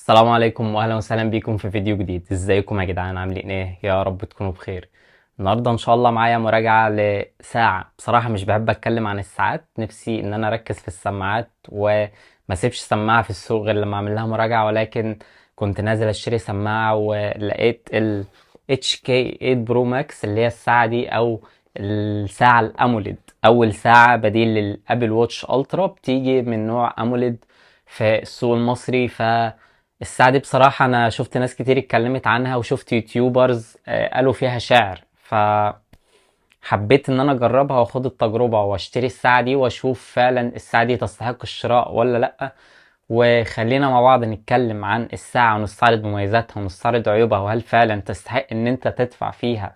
السلام عليكم واهلا وسهلا بيكم في فيديو جديد. ازيكم يا جدعان؟ عاملين ايه؟ يا رب تكونوا بخير. النهارده ان شاء الله معايا مراجعة لساعة. بصراحة مش بحب اتكلم عن الساعات، نفسي ان انا اركز في السماعات وما اسيبش سماعة في السوق غير لما اعمل لها مراجعة، ولكن كنت نازل اشتري سماعة ولقيت ال HK8 Pro Max اللي هي الساعة دي، او الساعة ال AMOLED، اول ساعة بديل لل Apple Watch Ultra بتيجي من نوع AMOLED في السوق المصري. فالساعة دي بصراحة انا شفت ناس كتير اتكلمت عنها وشفت YouTubers قالوا فيها شعر، فحبيت ان انا اجربها واخد التجربة واشتري الساعة دي واشوف فعلا الساعة دي تستحق الشراء ولا لا. وخلينا مع بعض نتكلم عن الساعة ونستعرض مميزاتها ونستعرض عيوبها، وهل فعلا تستحق ان انت تدفع فيها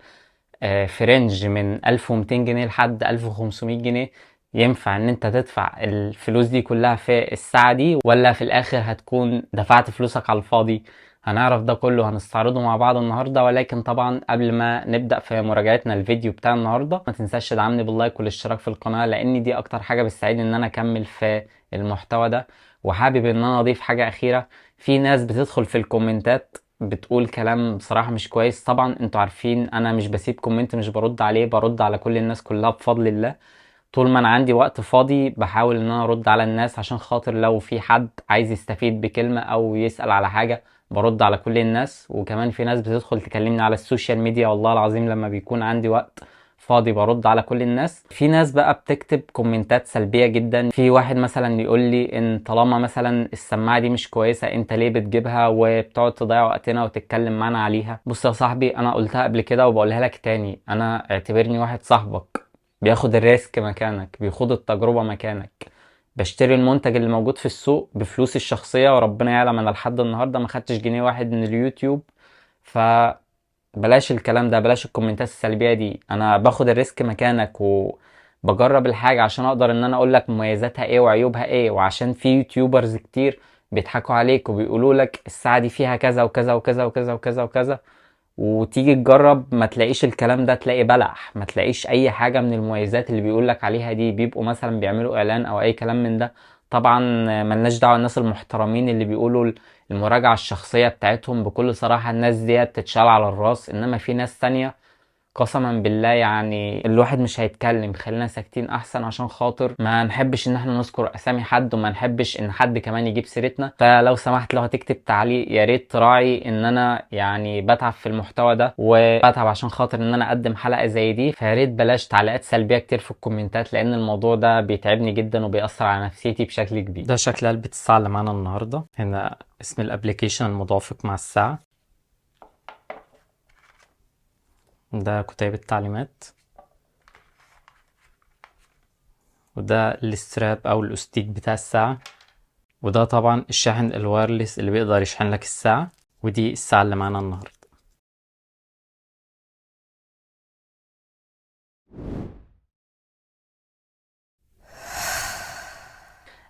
في range من 1200 جنيه لحد 1500 جنيه. ينفع ان انت تدفع الفلوس دي كلها في الساعة دي، ولا في الاخر هتكون دفعت فلوسك على الفاضي؟ هنعرف ده كله، هنستعرضه مع بعض النهاردة. ولكن طبعا قبل ما نبدأ في مراجعتنا الفيديو بتاع النهاردة، ما تنساش تدعمني بال like والاشتراك في القناة، لان دي اكتر حاجة بتساعدني ان انا اكمل في المحتوى ده. وحابب ان انا اضيف حاجة اخيرة، في ناس بتدخل في الكومنتات بتقول كلام بصراحة مش كويس. طبعا انتوا عارفين انا مش بسيب comment مش برد عليه، برد على كل الناس كلها بفضل الله. طول ما انا عندي وقت فاضي بحاول ان انا ارد على الناس، عشان خاطر لو في حد عايز يستفيد بكلمة او يسأل على حاجة برد على كل الناس. وكمان في ناس بتدخل تكلمني على ال social media، والله العظيم لما بيكون عندي وقت فاضي برد على كل الناس. في ناس بقى بتكتب كومنتات سلبية جدا. في واحد مثلا يقول لي ان طالما مثلا السماعة دي مش كويسة انت ليه بتجيبها وبتقعد تضيع وقتنا وتتكلم معانا عليها. بص يا صاحبي، انا قلتها قبل كده وبقولها لك تاني، انا اعتبرني واحد صاحبك بياخد ال risk مكانك، بيخوض التجربة مكانك، بشتري المنتج اللي موجود في السوق بفلوسي الشخصية، وربنا يعلم انا لحد النهاردة ما خدتش جنيه واحد من اليوتيوب. فبلاش الكلام ده، بلاش الكومنتات السلبية دي. انا باخد ال risk مكانك وبجرب الحاجة عشان اقدر ان انا اقول لك مميزاتها ايه وعيوبها ايه، وعشان في YouTubers كتير بيضحكوا عليك وبيقولوا لك الساعة دي فيها كذا وكذا وكذا وكذا وكذا وكذا، وتيجي تجرب ما تلاقيش الكلام ده، تلاقي بلح، ما تلاقيش اي حاجة من المميزات اللي بيقولك عليها دي. بيبقوا مثلا بيعملوا اعلان او اي كلام من ده. طبعا ملناش دعوة، الناس المحترمين اللي بيقولوا المراجعة الشخصية بتاعتهم بكل صراحة الناس دي تتشال على الراس، انما في ناس تانية قسما بالله الواحد مش هيتكلم، خلينا ساكتين احسن، عشان خاطر ما نحبش ان احنا نذكر اسامي حد، وما نحبش ان حد كمان يجيب سيرتنا. فلو سمحت لو هتكتب تعليق يا ريت تراعي ان انا بتعب في المحتوى ده وبتعب عشان خاطر ان انا اقدم حلقة زي دي، فيا ريت بلاش تعليقات سلبية كتير في الكومنتات، لان الموضوع ده بيتعبني جدا وبيأثر على نفسيتي بشكل كبير. ده شكل علبة الساعة اللي معانا النهاردة. هنا اسم ال application المتوافق مع الساعة، ده كتيب التعليمات، وده ال strap او الاستيك بتاع الساعة، وده طبعا الشاحن ال wireless اللي بيقدر يشحن لك الساعة، ودي الساعة اللي معانا النهاردة.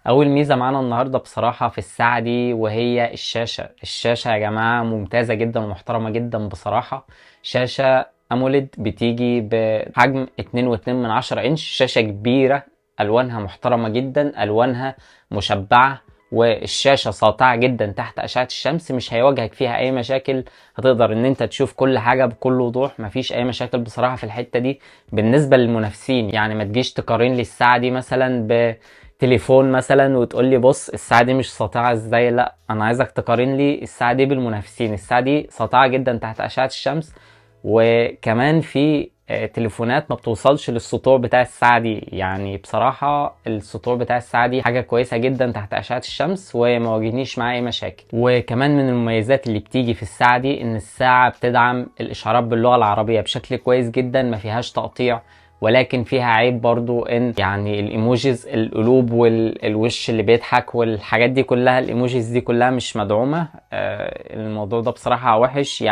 اول ميزة معانا النهاردة بصراحة في الساعة دي وهي الشاشة. الشاشة يا جماعة ممتازة جدا ومحترمة جدا بصراحة. شاشة AMOLED بتيجي بحجم اتنين واتنين من عشرة انش، شاشة كبيرة، الوانها محترمة جدا، الوانها مشبعة، والشاشة ساطعة جدا تحت اشعة الشمس، مش هيواجهك فيها اي مشاكل، هتقدر ان انت تشوف كل حاجة بكل وضوح، مفيش اي مشاكل بصراحة في الحتة دي. بالنسبة للمنافسين ما تجيش تقارن لي الساعة دي مثلا بتليفون مثلا وتقول لي بص الساعة دي مش ساطعة ازاي، لا انا عايزك تقارن لي الساعة دي بالمنافسين. الساعة دي ساطعة جدا تحت اشعة الشمس، وكمان في تليفونات ما بتوصلش للسطوع بتاع الساعة دي. بصراحة السطوع بتاع الساعة دي حاجة كويسة جدا تحت أشعة الشمس وما واجهنيش معاه أي مشاكل. وكمان من المميزات اللي بتيجي في الساعة دي إن الساعة بتدعم الإشعارات باللغة العربية بشكل كويس جدا، ما فيهاش تقطيع، ولكن فيها عيب برضو ان ال emojis، القلوب والوش اللي بيضحك والحاجات دي كلها، ال emojis دي كلها مش مدعومة. الموضوع ده بصراحة وحش،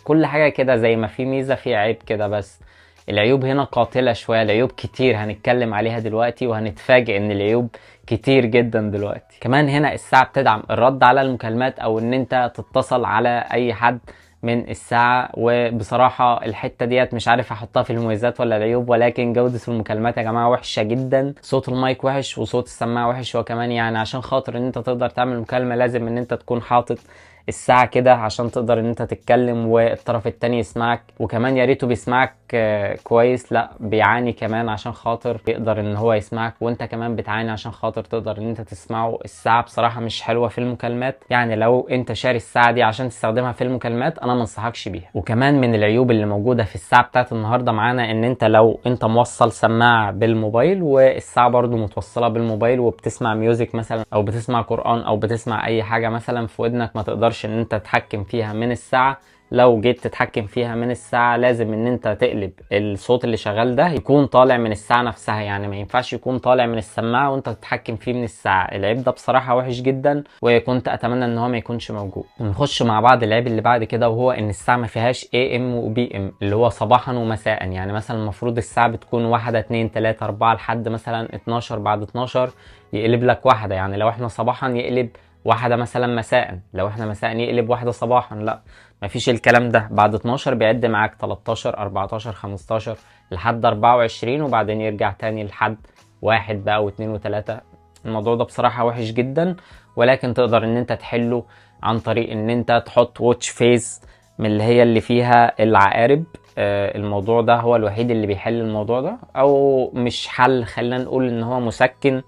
كل حاجة كده زي ما في ميزة في عيب كده، بس العيوب هنا قاتلة شوية، العيوب كتير هنتكلم عليها دلوقتي وهنتفاجئ ان العيوب كتير جدا دلوقتي. كمان هنا الساعة بتدعم الرد على المكالمات او ان انت تتصل على اي حد من الساعة. وبصراحة الحتة ديت مش عارف احطها في المميزات ولا العيوب، ولكن جودة المكالمات يا جماعة وحشة جدا، صوت المايك وحش وصوت السماعة وحش. وكمان يعني عشان خاطر ان انت تقدر تعمل مكالمة لازم ان انت تكون حاطط الساعة كده عشان تقدر ان انت تتكلم والطرف التاني يسمعك، وكمان يا ريته بيسمعك كويس، لا بيعاني كمان عشان خاطر يقدر ان هو يسمعك، وانت كمان بتعاني عشان خاطر تقدر ان انت تسمعه. الساعة بصراحة مش حلوة في المكالمات، يعني لو انت شاري الساعة دي عشان تستخدمها في المكالمات انا ما انصحكش بيها. وكمان من العيوب اللي موجودة في الساعة بتاعت النهاردة معانا ان انت لو انت موصل سماعة بالموبايل والساعة برضو متوصلة بالموبايل وبتسمع music مثلا او بتسمع قرآن او بتسمع اي حاجة مثلا في ودنك، ما تقدرش ان انت تتحكم فيها من الساعة. لو جيت تتحكم فيها من الساعة لازم ان انت تقلب الصوت اللي شغال ده يكون طالع من الساعة نفسها، يعني ما ينفعش يكون طالع من السماعة وانت تتحكم فيه من الساعة. العيب ده بصراحة وحش جدا، وكنت اتمنى ان هو ما يكونش موجود. ونخش مع بعض العيب اللي بعد كده، وهو ان الساعة ما فيهاش AM و PM اللي هو صباحا ومساء. يعني مثلا المفروض الساعة بتكون 1 2 3 4 لحد مثلا 12، بعد 12 يقلب لك واحدة. يعني لو احنا صباحا يقلب واحدة مثلا مساء، لو احنا مساء يقلب واحدة صباحا. لا مفيش الكلام ده، بعد 12 بيعد معاك 13 14 15 لحد 24، وبعدين يرجع تاني لحد 1 بقى واثنين وتلاتة. الموضوع ده بصراحة وحش جدا، ولكن تقدر ان انت تحله عن طريق ان انت تحط watch face من اللي هي اللي فيها العقارب. الموضوع ده هو الوحيد اللي بيحل الموضوع ده، او مش حل، خلينا نقول ان هو مسكن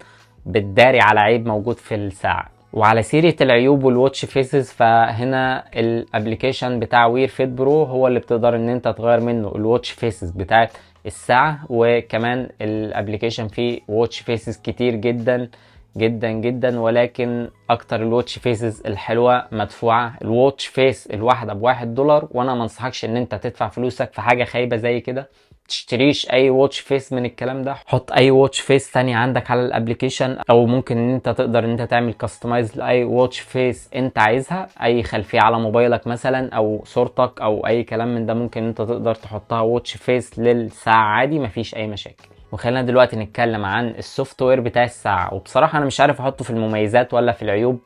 بتداري على عيب موجود في الساعة. وعلى سيرة العيوب وال watch faces، فهنا ال application بتاع Wear Fit Pro هو اللي بتقدر ان انت تغير منه ال watch faces بتاعت الساعة، وكمان ال application فيه watch faces كتير جدا جدا جدا، ولكن اكتر ال watch faces الحلوة مدفوعة. ال watch face الواحدة $1، وانا ما انصحكش ان انت تدفع فلوسك في حاجة خايبة زي كده. تشتريش اي watch face من الكلام ده، حط اي watch face تاني عندك على ال application، او ممكن ان انت تقدر ان انت تعمل customize لاي watch face انت عايزها، اي خلفية على موبايلك مثلا او صورتك او اي كلام من ده، ممكن انت تقدر تحطها watch face للساعة عادي، مفيش اي مشاكل. وخلينا دلوقتي نتكلم عن ال software بتاع الساعة. وبصراحة انا مش عارف احطه في المميزات ولا في العيوب،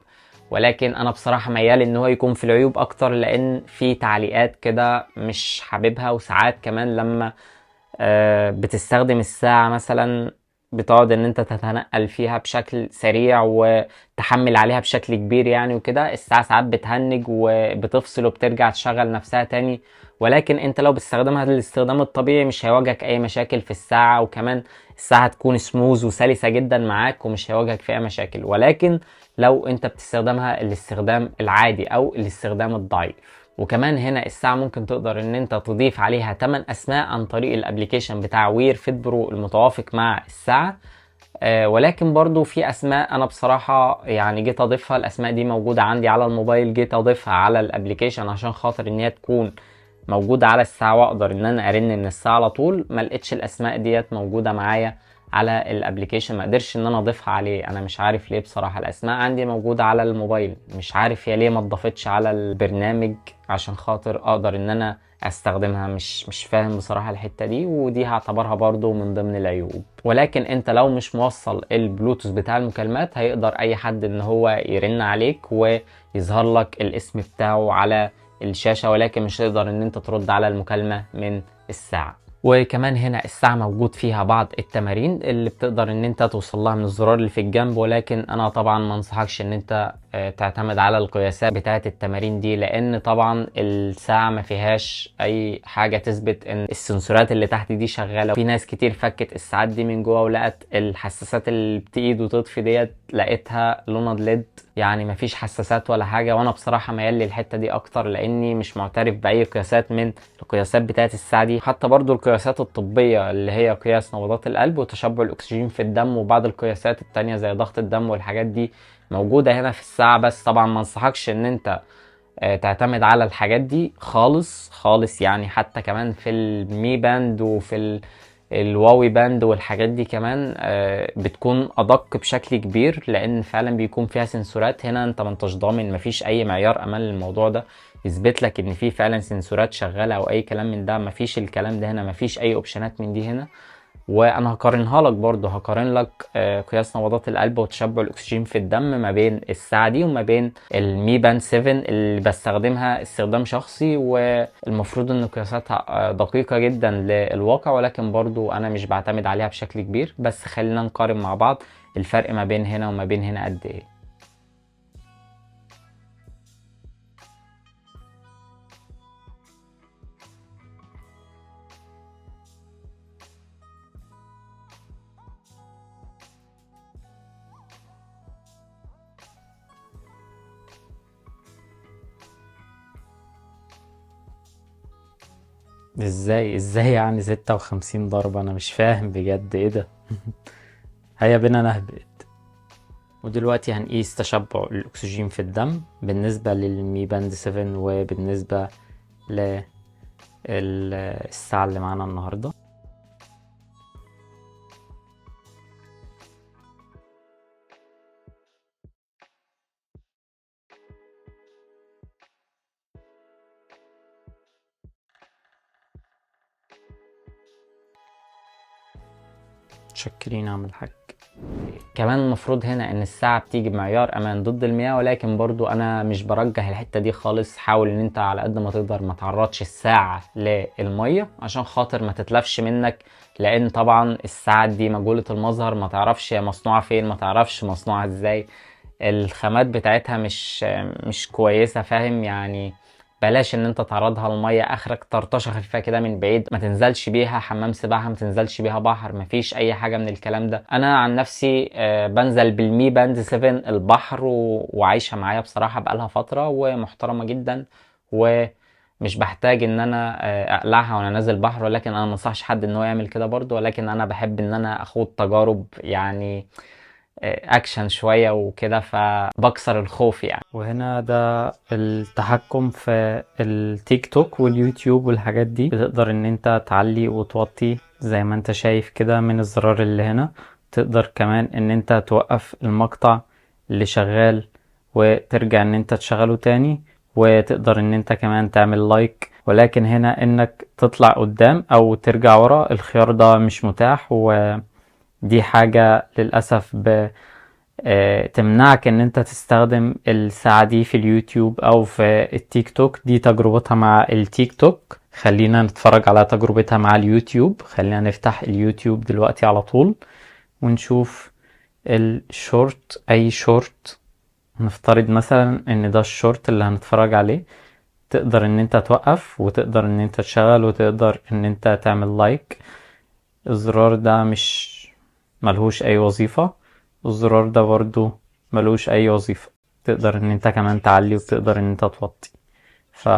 ولكن انا بصراحة ميال ان هو يكون في العيوب اكتر، لان في تعليقات كده مش حاببها. وساعات كمان لما بتستخدم الساعة مثلا بتقعد ان انت تتنقل فيها بشكل سريع وتحمل عليها بشكل كبير يعني وكده، الساعة ساعات بتهنج وبتفصل وبترجع تشغل نفسها تاني. ولكن انت لو بتستخدمها للاستخدام الطبيعي مش هيواجهك اي مشاكل في الساعة، وكمان الساعة تكون سموز وسلسة جدا معاك ومش هيواجهك فيها مشاكل. ولكن لو انت بتستخدمها الاستخدام العادي او الاستخدام الضعيف. وكمان هنا الساعة ممكن تقدر ان انت تضيف عليها 8 اسماء عن طريق ال application بتاع Wear Fit Pro المتوافق مع الساعة. ولكن برضو في اسماء انا بصراحة يعني جيت اضيفها، الاسماء دي موجودة عندي على الموبايل، جيت اضيفها على ال application عشان خاطر ان هي تكون موجودة على الساعة واقدر ان انا ارن من الساعة على طول. ما لقيتش الاسماء ديت موجودة معايا على ال application، ما قدرش ان انا اضيفها عليه، انا مش عارف ليه بصراحة. الاسماء عندي موجودة على الموبايل، مش عارف يا ليه ما اتضافتش على البرنامج عشان خاطر اقدر ان انا استخدمها، مش فاهم بصراحة الحتة دي، ودي هعتبرها برضو من ضمن العيوب. ولكن انت لو مش موصل البلوتوث بتاع المكالمات هيقدر اي حد ان هو يرن عليك ويظهر لك الاسم بتاعه على الشاشة، ولكن مش هتقدر ان انت ترد على المكالمة من الساعة. وكمان هنا الساعة موجود فيها بعض التمارين اللي بتقدر ان انت توصل لها من الزرار اللي في الجنب، ولكن انا طبعا ما انصحكش ان انت تعتمد على القياسات بتاعة التمارين دي، لان طبعا الساعة ما فيهاش اي حاجة تثبت ان السنسورات اللي تحت دي شغالة. في ناس كتير فكت الساعات دي من جوه ولقت الحساسات اللي بتقيد وتطفي ديت لقيتها لونها LED، يعني مفيش حساسات ولا حاجة. وانا بصراحة ميال للحتة دي اكتر لاني مش معترف باي قياسات من القياسات بتاعة الساعة دي، حتى برضو القياسات الطبية اللي هي قياس نبضات القلب وتشبع الاكسجين في الدم وبعض القياسات التانية زي ضغط الدم والحاجات دي موجودة هنا في الساعة. بس طبعا ما انصحكش ان انت تعتمد على الحاجات دي خالص خالص، يعني حتى كمان في ال Mi Band وفي ال Huawei Band والحاجات دي كمان بتكون ادق بشكل كبير، لان فعلا بيكون فيها سنسورات. هنا انت ما انتش ضامن، مفيش اي معيار امان للموضوع ده يثبت لك ان في فعلا سنسورات شغاله او اي كلام من ده، مفيش الكلام ده هنا، مفيش اي اوبشنات من دي هنا. وانا هقارنها لك برضو، هقارن لك قياس نبضات القلب وتشبع الاكسجين في الدم ما بين الساعة دي وما بين ال Mi Band 7 اللي بستخدمها استخدام شخصي، والمفروض ان قياساتها دقيقة جدا للواقع، ولكن برضو انا مش بعتمد عليها بشكل كبير. بس خلينا نقارن مع بعض الفرق ما بين هنا وما بين هنا قد ايه. ازاي يعني 56 ضربة؟ انا مش فاهم بجد ايه ده. هيا بينا نهبط. ودلوقتي هنقيس تشبع الاكسجين في الدم بالنسبة لل Mi Band 7 وبالنسبة للساعة اللي معانا النهاردة. متشكرين عم الحاج. كمان المفروض هنا ان الساعة بتيجي بمعيار امان ضد المياه، ولكن برضو انا مش برجح الحتة دي خالص. حاول ان انت على قد ما تقدر ما تعرضش الساعة للمية عشان خاطر ما تتلفش منك، لان طبعا الساعة دي مجهولة المظهر، ما تعرفش هي مصنوعة فين، ما تعرفش مصنوعة ازاي، الخامات بتاعتها مش كويسة، فاهم يعني؟ بلاش ان انت تعرضها للمية، اخرك طرطشه خفيفة كده من بعيد، ما تنزلش بيها حمام سباحة، ما تنزلش بيها بحر، ما فيش اي حاجة من الكلام ده. انا عن نفسي بنزل بال Mi Band 7 البحر وعايشة معايا بصراحة بقالها فترة ومحترمه جدا، ومش بحتاج ان انا اقلعها وانا نازل بحر، ولكن انا ما انصحش حد ان هو يعمل كده برضو. ولكن انا بحب ان انا اخوض تجارب يعني اكشن شوية وكده، فبكسر الخوف يعني. وهنا ده التحكم في التيك توك واليوتيوب والحاجات دي، بتقدر ان انت تعلي وتوطي زي ما انت شايف كده من الزرار اللي هنا. تقدر كمان ان انت توقف المقطع اللي شغال وترجع ان انت تشغله تاني، وتقدر ان انت كمان تعمل like، ولكن هنا انك تطلع قدام او ترجع ورا الخيار ده مش متاح، ودي حاجة للأسف تمنعك ان انت تستخدم الساعة دي في اليوتيوب او في التيك توك. دي تجربتها مع التيك توك، خلينا نتفرج على تجربتها مع اليوتيوب. خلينا نفتح اليوتيوب دلوقتي على طول ونشوف الشورت، اي شورت. نفترض مثلا ان ده الشورت اللي هنتفرج عليه. تقدر ان انت توقف وتقدر ان انت تشغل وتقدر ان انت تعمل like. الزرار ده مش ملهوش اي وظيفة، الزرار ده برضو ملوش اي وظيفة. تقدر ان انت كمان تعلي وتقدر ان انت توطي، ف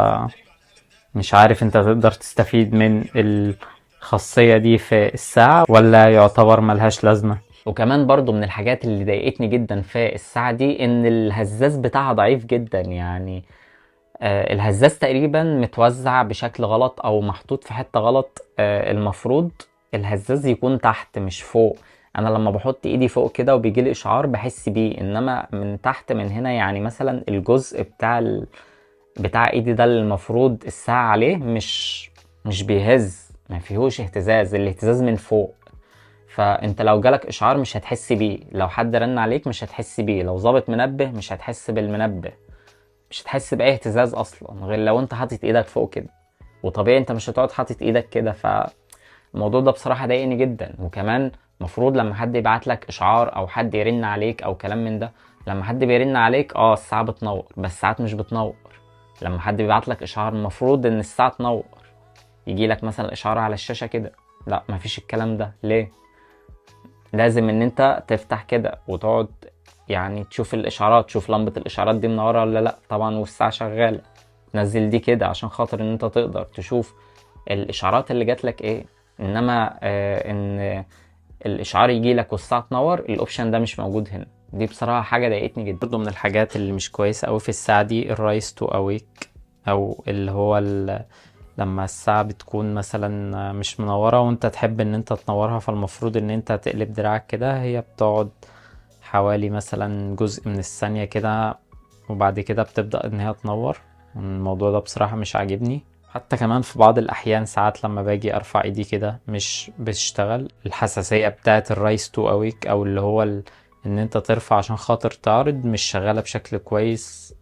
مش عارف انت تقدر تستفيد من الخاصية دي في الساعة ولا يعتبر ملهاش لازمة. وكمان برضو من الحاجات اللي ضايقتني جدا في الساعة دي ان الهزاز بتاعها ضعيف جدا، يعني الهزاز تقريبا متوزع بشكل غلط او محطوط في حتة غلط. المفروض الهزاز يكون تحت مش فوق. انا لما بحط ايدي فوق كده وبيجي لي اشعار بحس بيه، انما من تحت من هنا يعني مثلا الجزء بتاع ايدي ده اللي المفروض الساعة عليه مش بيهز، ما فيهوش اهتزاز، الاهتزاز من فوق. فانت لو جالك اشعار مش هتحس بيه، لو حد رن عليك مش هتحس بيه، لو ظابط منبه مش هتحس بالمنبه، مش هتحس باي اهتزاز اصلا غير لو انت حاطط ايدك فوق كده، وطبيعي انت مش هتقعد حاطط ايدك كده. فالموضوع ده بصراحة ضايقني جدا. وكمان المفروض لما حد يبعت لك اشعار او حد يرن عليك او كلام من ده، لما حد بيرن عليك الساعة بتنور، بس ساعات مش بتنور. لما حد بيبعت لك اشعار المفروض ان الساعة تنور، يجي لك مثلا اشعار على الشاشة كده، لا مفيش الكلام ده. ليه؟ لازم ان انت تفتح كده وتقعد يعني تشوف الاشعارات، تشوف لمبة الاشعارات دي منورة ولا لا طبعا والساعة شغالة. تنزل دي كده عشان خاطر ان انت تقدر تشوف الاشعارات اللي جات لك ايه. انما ان الاشعار يجي لك والساعة تنور، ال option ده مش موجود هنا. دي بصراحة حاجة ضايقتني جدا. برضه من الحاجات اللي مش كويسة قوي في الساعة دي ال raise to awake، او اللي هو لما الساعة بتكون مثلا مش منورة وانت تحب ان انت تنورها، فالمفروض ان انت تقلب دراعك كده، هي بتقعد حوالي مثلا جزء من الثانية كده وبعد كده بتبدأ ان هي تنور. الموضوع ده بصراحة مش عاجبني. حتى كمان في بعض الأحيان ساعات لما باجي أرفع إيدي كده مش بتشتغل. الحساسية بتاعة ال raise to awake أو اللي هو إن أنت ترفع عشان خاطر تعرض مش شغالة بشكل كويس.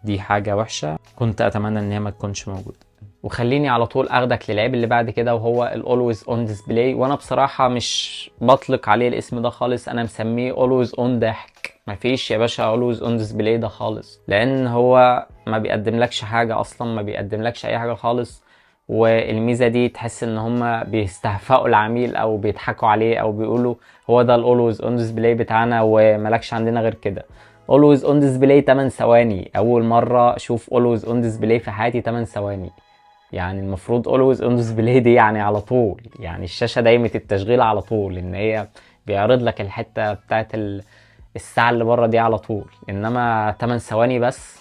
دي حاجة وحشة كنت أتمنى إن هي ما تكونش موجودة. وخليني على طول اخدك للعيب اللي بعد كده، وهو ال always on display. وانا بصراحة مش بطلق عليه الاسم ده خالص، انا مسميه always on ضحك. مفيش يا باشا always on display ده خالص، لان هو ما بيقدم لكش حاجة اصلا، ما بيقدم لكش اي حاجة خالص. والميزة دي تحس ان هما بيستهفئوا العميل او بيضحكوا عليه او بيقولوا هو ده ال always on display بتاعنا وملكش عندنا غير كده. always on display 8 ثواني، اول مرة اشوف always on display في حياتي 8 ثواني. يعني المفروض always on display دي يعني على طول، يعني الشاشة دايمة التشغيل على طول، ان هي بيعرض لك الحتة بتاعت الساعة اللي بره دي على طول، انما 8 ثواني بس.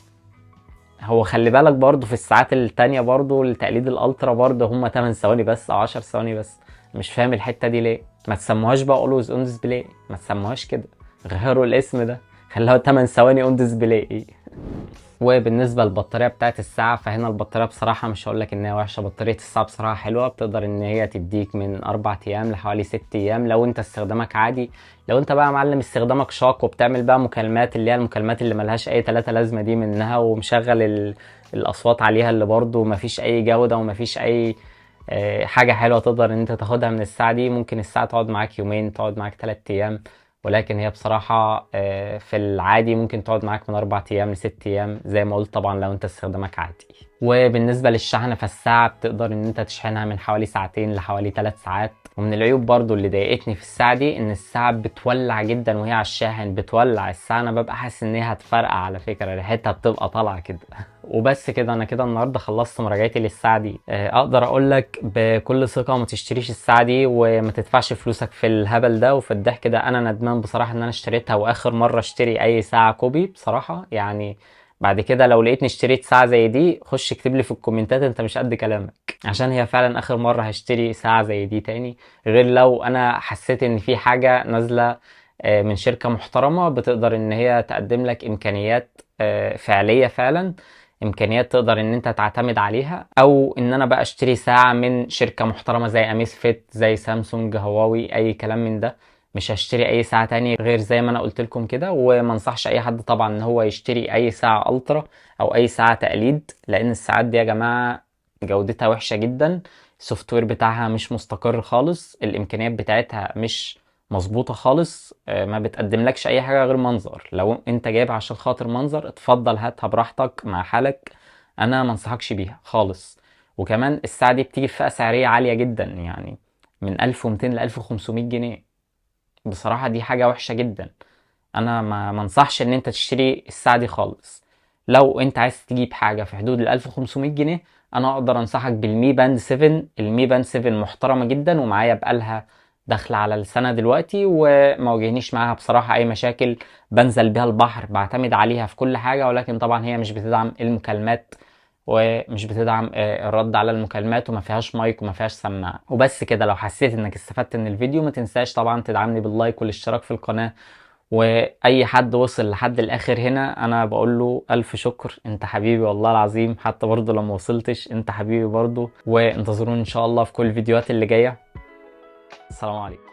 هو خلي بالك برضو في الساعات التانية برضو التقليد ال Ultra برضو هما 8 ثواني بس او 10 ثواني بس. مش فاهم الحتة دي ليه ما تسموهاش بقى always on display، ما تسموهاش كده، غيروا الاسم ده، خلوها 8 ثواني on display. وبالنسبة للبطارية بتاعت الساعة، فهنا البطارية بصراحة مش هقولك انها وحشة، بطارية الساعة بصراحة حلوة، بتقدر ان هي تديك من 4 ايام لحوالي 6 ايام لو انت استخدامك عادي. لو انت بقى يا معلم استخدامك شاق وبتعمل بقى مكالمات اللي هي المكالمات اللي ملهاش اي تلاتة لازمة دي منها، ومشغل الاصوات عليها اللي برضو مفيش اي جودة ومفيش اي حاجة حلوة تقدر ان انت تاخدها من الساعة دي، ممكن الساعة تقعد معاك يومين، تقعد معاك 3 ايام. ولكن هي بصراحة في العادي ممكن تقعد معاك من 4 أيام ل6 أيام زي ما قلت، طبعا لو أنت استخدامك عادي. وبالنسبة للشحن، فالساعة بتقدر إن أنت تشحنها من حوالي ساعتين لحوالي 3 ساعات. ومن العيوب برضو اللي ضايقتني في الساعة دي إن الساعة بتولع جدا وهي على الشاحن، بتولع الساعة، أنا ببقى حاسس إن هي هتفرقع على فكرة، ريحتها بتبقى طالعة كده. وبس كده، انا كده النهارده خلصت مراجعتي للساعة دي. اقدر اقول لك بكل ثقة ما تشتريش الساعة دي وما تدفعش فلوسك في الهبل ده وفي الضحك ده. انا ندمان بصراحة ان انا اشتريتها، واخر مرة اشتري اي ساعة copy بصراحه. يعني بعد كده لو لقيتني اشتريت ساعة زي دي خش اكتب لي في الكومنتات انت مش قد كلامك، عشان هي فعلا اخر مرة هشتري ساعة زي دي تاني، غير لو انا حسيت ان في حاجة نازله من شركة محترمه بتقدر ان هي تقدم لك امكانيات فعليه، فعلا امكانيات تقدر ان انت تعتمد عليها، او ان انا بقى اشتري ساعة من شركة محترمة زي Amazfit، زي سامسونج، هواوي، اي كلام من ده. مش هشتري اي ساعة تانية غير زي ما انا قلت لكم كده. وما انصحش اي حد طبعا ان هو يشتري اي ساعة Ultra او اي ساعة تقليد، لان الساعات دي يا جماعة جودتها وحشة جدا، ال software بتاعها مش مستقر خالص، الامكانيات بتاعتها مش مظبوطة خالص، ما بتقدملكش اي حاجة غير منظر. لو انت جايبها عشان خاطر منظر اتفضل هاتها براحتك مع حالك، انا ما انصحكش بيها خالص. وكمان الساعة دي بتيجي في فئة سعرية عالية جدا، يعني من 1200 ل 1500 جنيه. بصراحة دي حاجة وحشة جدا، انا ما منصحش ان انت تشتري الساعة دي خالص. لو انت عايز تجيب حاجة في حدود ال 1500 جنيه انا اقدر انصحك بال Mi Band 7. ال Mi Band 7 محترمة جدا ومعايا بقالها داخلة على السنة دلوقتي، وما واجهنيش معاها بصراحة اي مشاكل، بنزل بيها البحر، بعتمد عليها في كل حاجة. ولكن طبعا هي مش بتدعم المكالمات ومش بتدعم الرد على المكالمات، وما فيهاش مايك وما فيهاش سماعة. وبس كده، لو حسيت انك استفدت من الفيديو ما تنساش طبعا تدعمني بال like والاشتراك في القناة. واي حد وصل لحد الاخر هنا انا بقول له الف شكر، انت حبيبي والله العظيم، حتى برضو لو ما وصلتش انت حبيبي برضو. وانتظروني ان شاء الله في كل الفيديوهات اللي جاية. السلام عليكم.